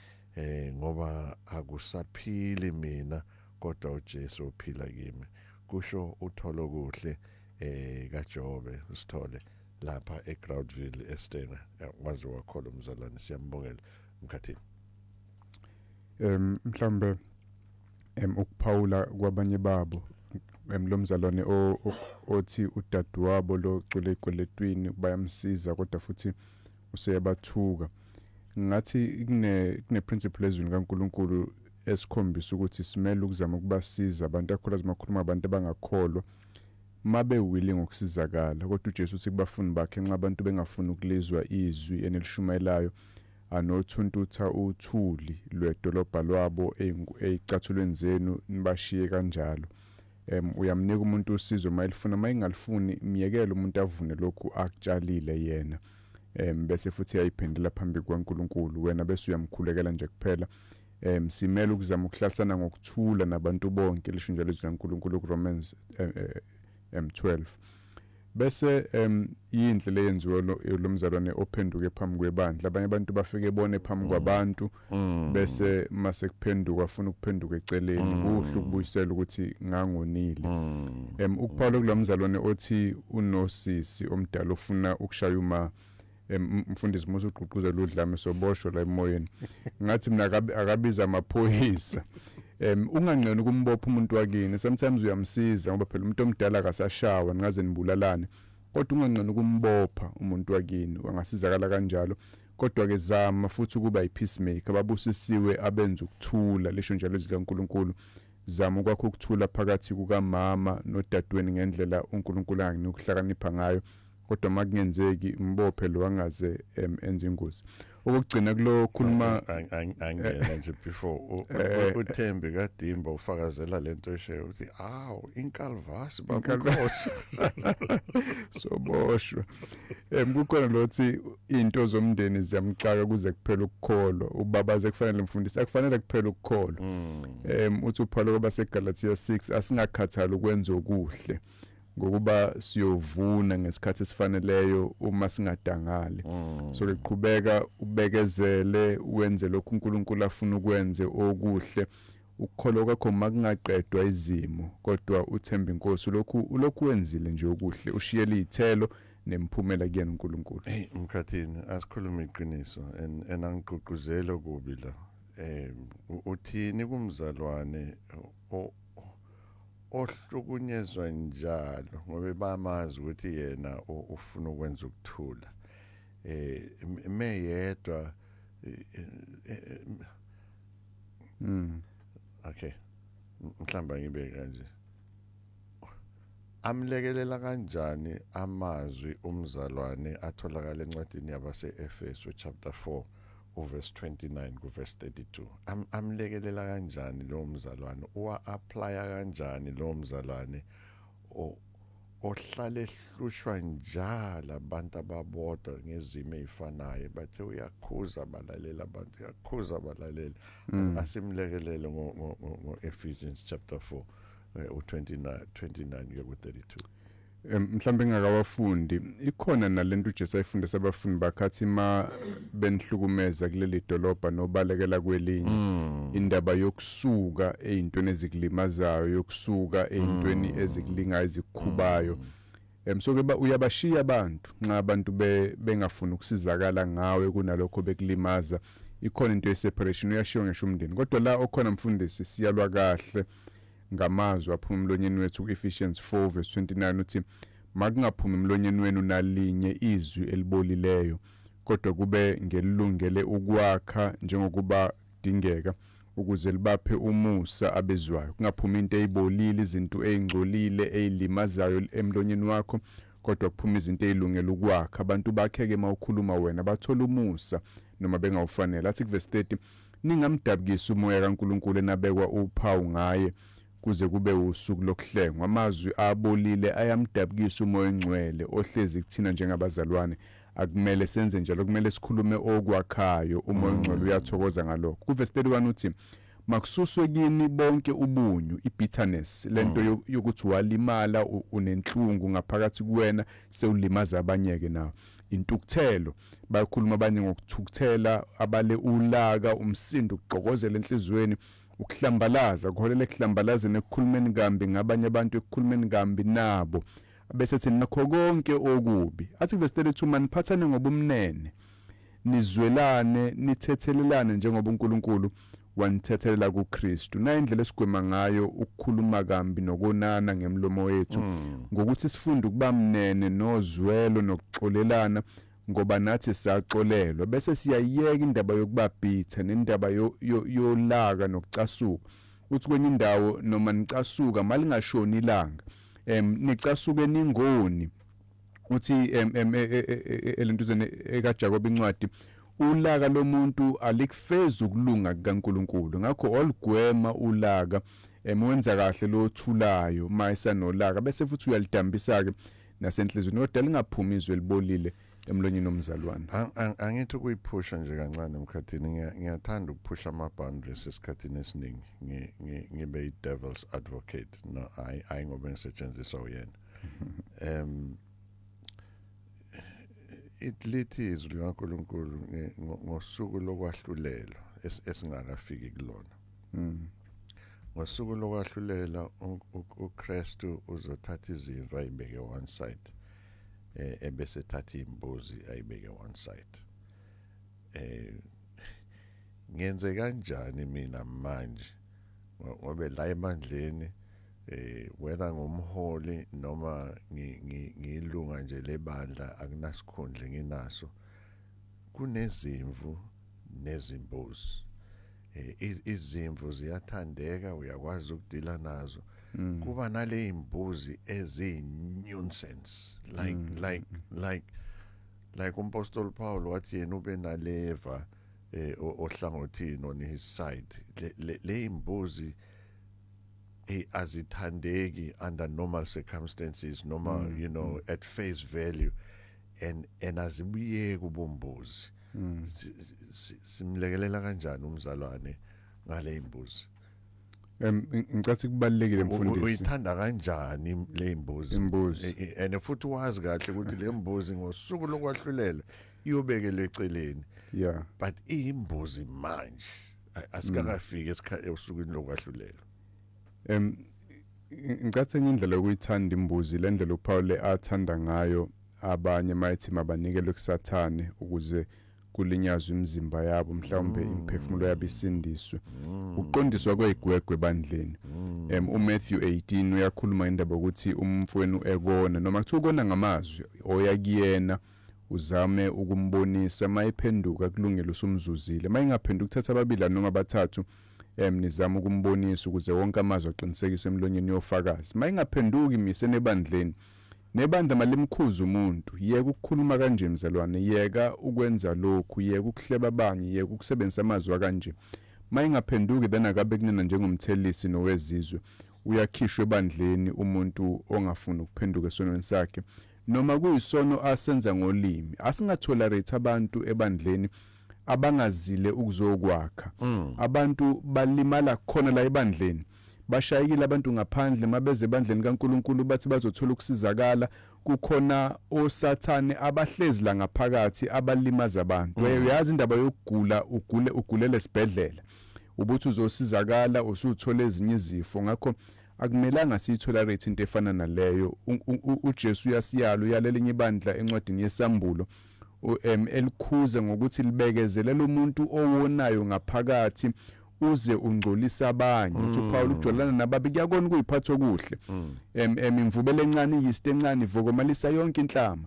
ngoba akusaphili mina kodwa uJesu uphila kimi, kusho utholo kuhle kaJobe usithole lapha eGroundville eStena. Waze wakholwa umzalwane, siyambongela mkhathini. Mhlambe ukuphawula kwabanye babo, lo mzalwane othi udadewabo lo cule ekweletwini bayamsiza kodwa futhi useyabathuka, ngathi kune principle ezwini kaNkuluNkulu esikhombisa ukuthi simele ukuzama ukubasiza abantu, kakhulukazi makhuluma abantu abangakholwa, mabe willing ukusizakala. Kodwa uJesu uthi kubafundi bakhe, nxa abantu bengafuni ukulizwa izwi enilishumayelayo, anothuntutha uthuli lwedolobha lwabo ezicathulweni zenu, nibashiye kanjalo. Uyamnika umuntu usizo mayelifuna, mayingalifuni myekele umuntu avune lokhu akutshalile yena, bese futhi uyayiphendula phambi kukaNkuluNkulu, wena bese uyamkhulekela nje kuphela. Simele ukuzama ukuhlalisana ngokuthula nabantu bonke, lisho njalo izwi laNkuluNkulu kuRomans 12. Bese yinhle leyenziwe lo mzalwane ophenduke phambi kwebandla. Abanye abantu bafike bone phambi kwabantu, bese mase kuphenduka afuna ukuphenduka eceleni. Kuhle ukubuyisela ukuthi ngangonile. Ukuphawula kulomzalwane othi unosisi omdala ofuna ukushaya uma mfundisi musu ugqugquzela udlame, soboshwa la emoyeni. Ngathi mina akabiza amaphoyisa. Unganqeni ukumbopha umuntu wakini, sometimes uyamsiza ngoba phela umuntu omdala akasashawa, ningaze nibulalane, kodwa unganqeni ukumbopha umuntu wakini, angasizakala kanjalo. Kodwa ke zama futhi ukuba yipeacemaker, babusisiwe abenza ukuthula, lisho njalo izwi likaNkuluNkulu. Zama ukwakha ukuthula phakathi kukamama nodadweni ngendlela uNkulunkulu angakunika ukuhlakanipha ngayo, kodwa makungenzeki mbophe lo angaze enze ingozi. Okugcina kulo khuluma Angena nje before uThembi kaDimba ufakazela lento esheyo, uthi aw inkalvasi babukhosi. Soboshwa. Kukhona lothi into zomndeni ziyamxaka kuze kuphela ukukholwa, ubabaze kufanele mfundisi, akufanele kuphela ukukholwa. Uthi uPaul kwabaseGalatia 6, asingakhathali ukwenza okuhle ngokuba siyovuna ngesikhathi esifaneleyo uma singadangali. So ke qhubeka ubekezele, wenze lokhu uNkulunkulu afuna ukwenze okuhle. Ukukholwa kwakho makungaqedwa izimo, kodwa uthemba inkosi, lokhu wenzile nje okuhle, ushiyele izithelo nemphumela kuyena uNkulunkulu. Hey mkhathini, asikhulume iqiniso and angigqugquzela okubi la. Uthini kumzalwane ohlukunyezwa njalo ngoba bamazi ukuthi yena ufuna ukwenza ukuthula, meyedwa? Okay, mhlamba ngibe kanje. Amlekelela kanjani amazwi umzalwane atholakala encwadini yabase-Efesu chapter 4 uverse 29 kuverse 32? Amlekelela kanjani lo mzalwane? Uwa-applya kanjani lo mzalwane ohlale ehlushwa njalo abantu ababodwa ngezimo ezifanayo, bathe uyakhuza balalela abantu, uyakhuza balalela? Asimlekelele ngo Ephesians chapter 4 u29 29 kuya ku32. Mhlambe ngakawafundi, ikhona nalento uJesu ayifundisa abafundi bakhe, athi ma benihlukumeza kuleli dolobha, nobalekela kwelinye. Indaba yokusuka ey'ntweni ezikulimazayo, yokusuka ey'ntweni ezikulingayo, ezikukhubayo. So ke uyabashiya abantu nxa abantu bengafuni ukusizakala ngawe, kunalokho bekulimaza. Ikhona into ye-separation, uyashiya ngisho umndeni. Kodwa la okhona, mfundisi, siyalwa kahle ngamazwi aphuma emlonyeni wethu. Ku-Ephesians 4 verse 29 uthi, "Makungaphumi emlonyeni wenu nalinye izwi elibolileyo, kodwa kube ngelilungele ukwakha njengokuba kudingeka, ukuze libaphe umusa abezwayo." Kungaphumi into eyibolile, izinto ey'ngcolile, ey'limazayo emlonyeni wakho, kodwa kuphuma izinto ey'lungele ukwakha abantu bakheke. Uma ukhuluma wena, bathola umusa noma bengawufanele. Athi kuvesi 30, "Ningamdabukisi umoya kaNkulunkulu enabekwa uphawu ngaye kuze kube usuku lokuhlengwa." Amazwi abolile ayamdabukisa umoya ongcwele ohlezi kuthina njengabazalwane. Akumele senze njalo, kumele sikhulume okwakhayo. Umoya ongcwele uyathokoza ngalokho. Kuvesi 31 uthi, "Makususwe kini bonke ubunyu," i-bitterness, lento yokuthi walimala, unenhlungu ngaphakathi kuwena, sewulimaza abanye-ke nawe. Intukuthelo, bayakhuluma abanye ngokuthukuthela, abale ulaka, umsindo, ukuxokozela enhliziyweni. Ukuhlambalaza, kuholela ekuhlambalazeni, ekukhulumeni kambi ngabanye abantu, ekukhulumeni kambi nabo. Bese thi nakho konke okubi. Athi verse 32, "Maniphathane ngobumnene, nizwelane, nithethelelane njengoba uNkulunkulu wanithethelela kuKristu." Na indlela esigwema ngayo ukukhuluma kambi nokonana ngemlomo wethu, ngokuthi sifunde ukuba mnene nozwelo nokuxolelana, ngoba nathi saxolelwa. Bese siyayiyeka indaba yokuba bitter nendaba yolaka nokucasuka. Uthi kwenye indawo, noma nicasuka, malingashoni ilanga nicasuke, ningoni. Uthi elentuzeni ekaJakob incwadi, ulaka lomuntu alikufezi ukulunga kukaNkuluNkulu. Ngakho olugwema ulaka, wenza kahle lo thulayo mayisanolaka, bese futhi uyalidambisa ke nasenhlizweni, kodwa lingaphumi izwi elibolile emlonyeni womzalwane. Angithi ukuyiphusha nje kancane emkhathini. Ngiyathanda ukuphusha ama-boundaries esikhathini esiningi, ngibe i-devil's advocate. No, hayi, hayi, ngoba ngisetshenziswa uyena. It lithi izwi likaNkulunkulu ngosuku lokwahlulelwa esingakafiki kulona. Ngosuku lokwahlulela uKristu uzothatha izimvu ayibeke one side, ebese ethatha imbuzi ayibeke one side. Ngenze kanjani mina manje? Ngobe la ebandleni, whether ngumholi noma ngilunga nje lebandla, akunasikhundla nginaso, kunezimvu nezimbuzi. Izimvu ziyathandeka, uyakwazi ukudila nazo. Kuba nale imbuzi eziyi-nuisance, like umpostoli Paul wathi yena ube naleva ohlangothini, on his side. Le imbuzi azithandeki under normal circumstances noma at face value, and azibuyeki ubumbuzi. Simlekelela kanjani umzalwane ngale imbuzi? Ngicathi kubalulekile, mfundisi. Uyithanda kanjani le imbuzi? Imbuzi. And futhi wazi kahle ukuthi le mbuzi ngosuku lokwahlulela iyobekelwe eceleni, but iyimbuzi manje, asikakafiki esikhathi osukwini lokwahlulela. Ngicathi enye indlela yokuyithanda imbuzi, le ndlela uPaul athanda ngayo abanye, mayethi mabanikelwe kuSathane ukuze kulinyazwe imizimba yabo, mhlawumbe imiphefumulo yabo isindiswe. Ukuqondiswa kwezigwegwe ebandleni. UMatthew 18 uyakhuluma indaba ukuthi umfowenu ekona, noma kuthiwa ukona ngamazwi, oya kuyena uzame ukumbonisa, mayiphenduka kulungile, usumzuzile. Mayingaphenduka, kuthatha ababili noma abathathu. Nizama ukumbonisa ukuze wonke amazwi aqinisekiswe emlonyeni yofakazi. Mayingaphenduki miseni ebandleni. Nebandla malimkhuze umuntu. Yeka ukukhuluma kanje mzalwane, yeka ukwenza lokhu, yeka ukuhleba abanye, yeka ukusebenzisa amazwi akanje. Mayingaphenduki then akabe kunina njengomthelisi nowezizwe. Uyakhishwa ebandleni umuntu ongafuni ukuphenduka esonweni sakhe. Noma kuyisono asenza ngolimi. Asinga-tolerate abantu ebandleni abangazile ukuzokwakha. Abantu balimala khona la ebandleni. Bashayekile abantu ngaphandle, mabeze ebandleni kaNkulunkulu bathi bazothola ukusizakala, kukhona osathane abahlezi la ngaphakathi abalimaza abantu. Uyazi indaba yokugula, ugule ugulele esibhedlela, ubuthi uzosizakala usuthola ezinye izifo. Ngakho akumelanga siyi-tolerate into efana naleyo. UJesu uyasiyala, uyalela elinye ibandla encwadini yeSambulo elikhuza ngokuthi libekezelela umuntu owonayo ngaphakathi uze ungcolisa abanye. Uthi uPaul ukujwayelana nababi kuyakona ukuyiphatha okuhle. Imvubelo encane, i-yeast encane ivokomalisa yonke inhlama.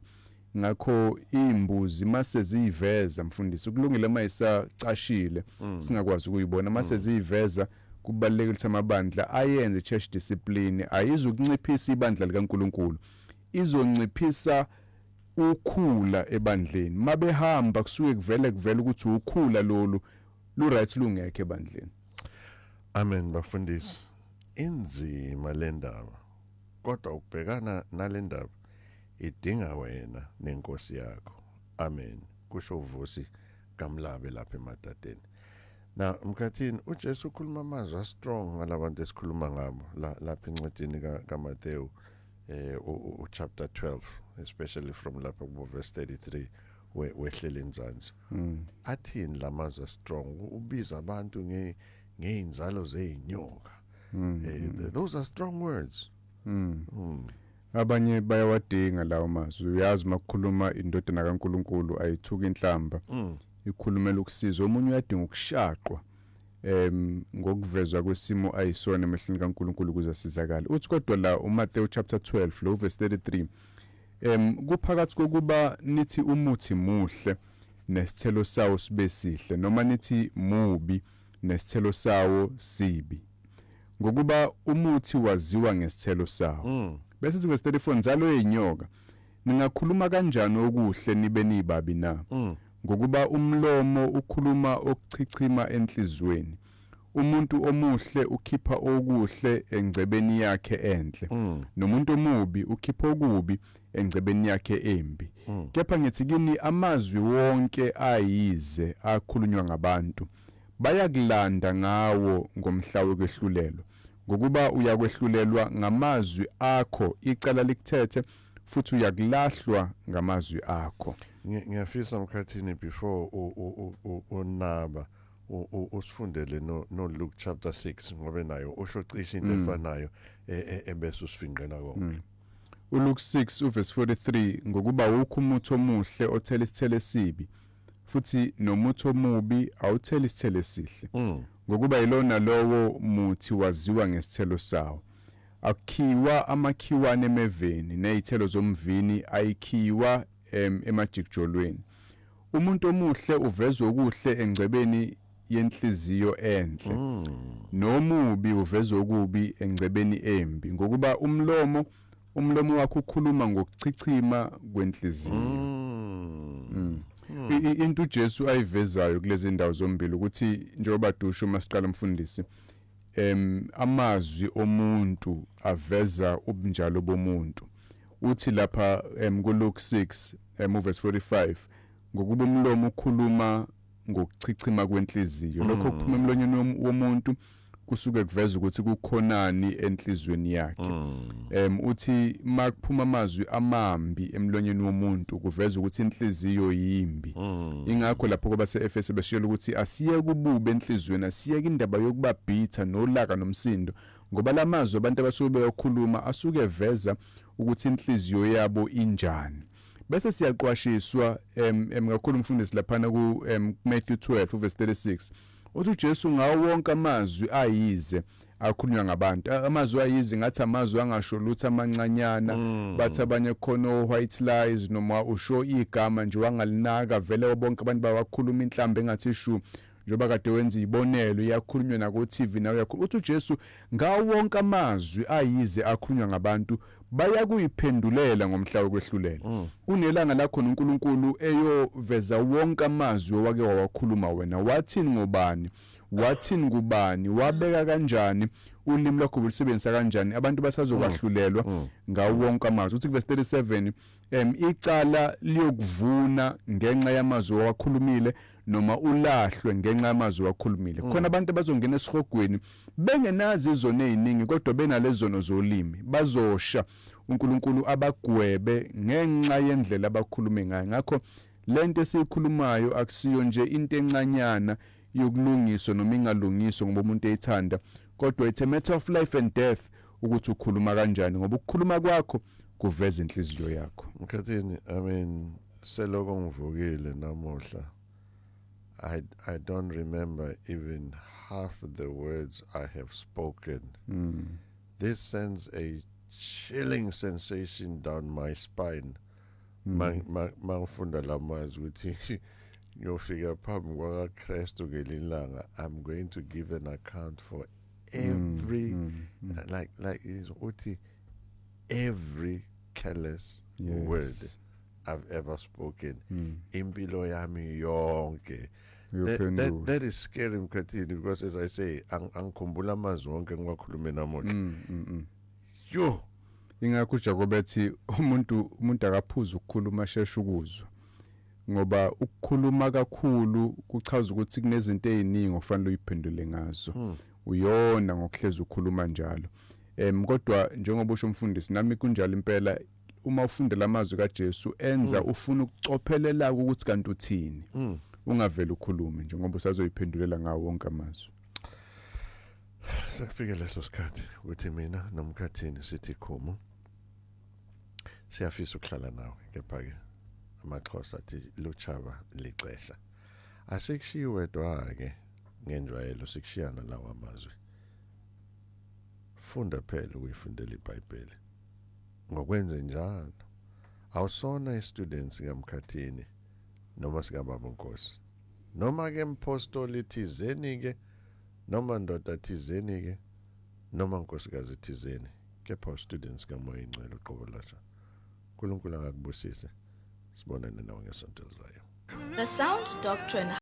Ngakho imbuzi mase ziyiveza, mfundisi, kulungile mayisacashile singakwazi ukuyibona, mase ziyiveza kubalulekile ukuthi amabandla ayenze church discipline. Ayizukunciphisa ibandla likaNkulunkulu, izonciphisa ukhula ebandleni. Mabehamba kusuke kuvele kuvele ukuthi ukhula lolu lu right lungekho ebandleni. Amen bafundisi. Inzima le ndaba, kodwa ukubhekana nale ndaba idinga wena nenkosi yakho. Amen, kusho uVusi kaMlabe lapha eMadadeni. Na mkhathini uJesu ukhuluma amazwi a-strong ngalabantu esikhuluma ngabo lapha encwadini kaMathewu u chapter 12, especially from lapha kubo verse 33 wehlele enzansi. Athini lamazwi strong? Ubiza abantu ngeinzalo zeinyoka. Those are strong words. Abanye bayawadinga lawo mazwi. Uyazi makukhuluma indodana kaNkulunkulu ayithuka inhlamba, ikhulumela ukusiza. Omunye uyadinga ukushaqwa ngokuvezwa kwesimo ayisona emehlweni kaNkulunkulu ukuze asizakale. Uthi kodwa la uMathew chapter 12 lo verse 33, kuphakathi kokuba nithi umuthi muhle nesithelo sawo sibe sihle, noma nithi mubi nesithelo sawo sibi, ngokuba umuthi waziwa ngesithelo sawo. Bese siverse 34, nzalo yeinyoka, ningakhuluma kanjani okuhle nibe nibabi na? Ngokuba umlomo ukhuluma okuchichima enhliziyweni. Umuntu omuhle ukhipha okuhle engcebeni yakhe enhle, nomuntu omubi ukhipha okubi engcebeni yakhe embi. Kepha ngithi kini, amazwi wonke ayize akhulunywa ngabantu bayakulanda ngawo ngomhla wokwehlulelwa, ngokuba uyakwehlulelwa ngamazwi akho, icala likuthethe, futhi uyakulahlwa ngamazwi akho. Ngiyafisa mkhathini, before unaba usifundele no Luke chapter 6, ngoba nayo usho cishe into efanayo, ebese usifinqela konke. uLuke 6 uverse 43, ngokuba wukho umuthi omuhle othela isithelo esibi, futhi nomuthi omubi awutheli isithelo esihle, ngokuba yilona lowo muthi waziwa ngesithelo sawo. Akukhiwa amakhiwane emeveni, nezithelo zomvini ayikhiwa emajikijolweni. Umuntu omuhle uveza okuhle engcebeni yenhliziyo enhle, nomubi uveza okubi engcebeni embi, ngokuba umlomo wakho ukhuluma ngokuchichima kwenhliziyo. Into uJesu ayivezayo kulezi ndawo zombili ukuthi, njengoba dusho masiqala umfundisi, amazwi omuntu aveza ubunjalo bomuntu. Uthi lapha ku Luke 6 verse 45, ngokuba umlomo ukhuluma ngokuchichima kwenhliziyo. Lokho kuphuma emlonyeni womuntu kusuke kuveza ukuthi kukhonani enhliziyweni yakhe. Uthi makuphuma amazwi amambi emlonyeni womuntu kuveza ukuthi inhliziyo yimbi. Ingakho lapho kwabase-Efese beshiyela ukuthi asiyeke ububi enhliziyweni, asiyeke indaba yokuba bitter nolaka nomsindo, ngoba lamazwi abantu abasuke beyokhuluma asuke eveza ukuthi inhliziyo yabo injani. Bese siyaqwashiswa kakhulu umfundisi laphana ku Matthew 12 verse 36, uthi uJesu ngawo wonke amazwi ayize akhulunywa ngabantu, amazwi ayize ngathi amazwi angasho lutho amancanyana, bathi abanye khona white lies, noma usho igama nje wangalinaka vele bonke abantu bawakhuluma inhlambe engathi shu. Njengoba kade wenza izibonelo, iyakhulunywa nako TV nawe uyakhuluma. Uthi uJesu ngawo wonke amazwi ayize akhulunywa ngabantu bayakuyiphendulela ngomhla wokwehlulela. Kunelanga la khona uNkulunkulu eyoveza wonke amazwi owake wawakhuluma wena. Wathini ngobani? Wathini kubani? Wabeka kanjani? Ulimi lwakho ulusebenzisa kanjani? Abantu basazokwahlulelwa ngawo wonke amazwi. Uthi verse 37 icala liyokuvuna ngenxa yamazwi owakhulumile noma ulahlwe ngenxa yamazwi owakhulumile. Khona abantu abazongena esihogweni bengenazo izono eziningi kodwa benalezono zolimi, bazosha uNkulunkulu abagwebe ngenxa yendlela abakhulume ngayo. Ngakho lento esiyikhulumayo akusiyo nje into encanyana yokulungiswa noma ingalungiswa ngoba umuntu eyithanda, kodwa it's a matter of life and death ukuthi ukhuluma kanjani, ngoba ukukhuluma kwakho kuveza inhliziyo yakho. Mkhathini, I mean, seloko ngivukile namuhla, I don't remember even half the words I have spoken. This sends a chilling sensation down my spine. Mangifunda lamazwi ukuthi ngiyofika phambi kwakaKristu ngelilanga, I'm going to give an account for every like is uthi every careless word I've ever spoken. Impilo yami yonke. Uyophendula. That is scary, Mkhathini, because as I say, angikhumbula amazwi wonke engiwakhulume namuhla. Yo. Ingakho uJakobe ethi umuntu akaphuza ukukhuluma, sheshe ukuzwa, ngoba ukukhuluma kakhulu kuchaza ukuthi kunezinto eziningi ofanele uyiphendule ngazo. Uyona ngokuhlezi ukhuluma njalo. Kodwa njengoba usho umfundisi, nami kunjalo impela, uma ufunda lamazwi kaJesu enza ufuna ukucophelela ukuthi kanti uthini. Ungavela ukhulume njengoba usazoyiphendulela ngawo wonke amazwi. Sekufike leso sikhathi ukuthi mina noMkhathini sithi khumu. Siyafisa ukuhlala nawe, kepha ke amaXhosa athi luchaba lixesha. Asikushiyi wedwa ke, ngenjwayelo sikushiyana lawa amazwi. Funda phela ukuyifundela iBhayibheli. Ngokwenze njalo awusona istudent sikaMkhathini noma sikaBaba Nkosi, noma ke mpostoli thizeni ke, noma ndoda thizeni ke, noma nkosikazi thizeni, kepha students kaMoya Ingcwele uqobo lwakhe. uNkulunkulu angakubusise, sibonane nawe ngesonto elizayo. The Sound Doctrine.